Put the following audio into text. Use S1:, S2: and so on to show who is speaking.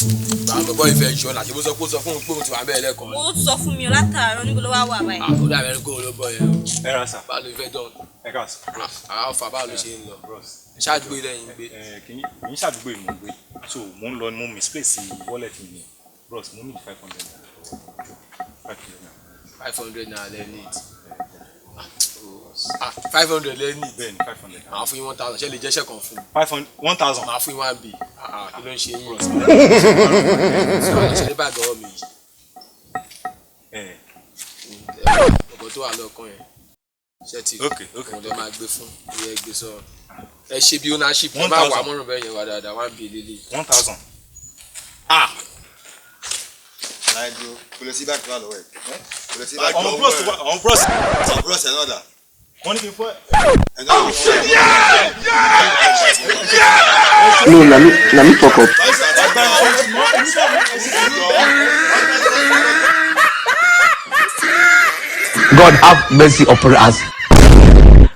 S1: Bàbá ìfẹ́ yọ láti bó sọ pé ó sọ fún un pé òun ti wà bẹ́ẹ̀ lẹ́kọ̀ọ́.
S2: Ó sọ fún mi látàárọ̀, níbo ló wá wà báyìí?
S1: Ó dàbí ẹni kó ló bọ̀ yẹn o.
S3: Ẹ ra sà.
S1: Báwo ló fẹ́ dán?
S3: Ẹ ká sà.
S1: Àwọn afa, báwo ló ṣe ń lọ?
S3: Bros.
S1: Ṣáàgbé lẹ́yìn gbé.
S3: Ẹ kì í ṣàdúgbò yìí mò ń gbé, so mò ń lọ ni mo misplace wallet mi ni. Bros, mo need 500 naira, 500 naira.
S1: 500 naira lẹ́ need? Ah, 500 lẹ́ need?
S3: Bẹ́ẹ̀ ni, 500.
S1: Màá fún yín 1,000. Ṣé lè jẹ́ṣẹ́ kan fún mi?
S3: 500, 1,000.
S1: Màá fún yín one b. Ah, kí ló ń ṣe yín? Ṣe ní báàgì ọwọ́ mi yìí?
S3: Ẹ.
S1: Ọ̀pọ̀ tó wà lọ́kàn yẹn ṣe ti
S3: Ok.
S1: òun lè máa gbé fún ìyẹn gbé sọ. Ẹ ṣe bí ownership ẹ
S3: One
S1: má wà
S3: thousand.
S1: mọ́rùn bẹ́ẹ̀ yẹn wà dáadáa, one b lélẹ̀.
S3: 1,000.
S1: Ah.
S4: Láì dúró, kò lè sí báàgì tó wà lọ́wọ́ ẹ̀, kò lè sí báàgì.
S3: Àwọn bros wà, àwọn bros.
S4: Àwọn bros ẹ̀ náà dà?
S3: Wọ́n ní kí n fọ́ ẹ.
S4: Ẹ̀ náà.
S5: No, na me fuck up. God have mercy upon us.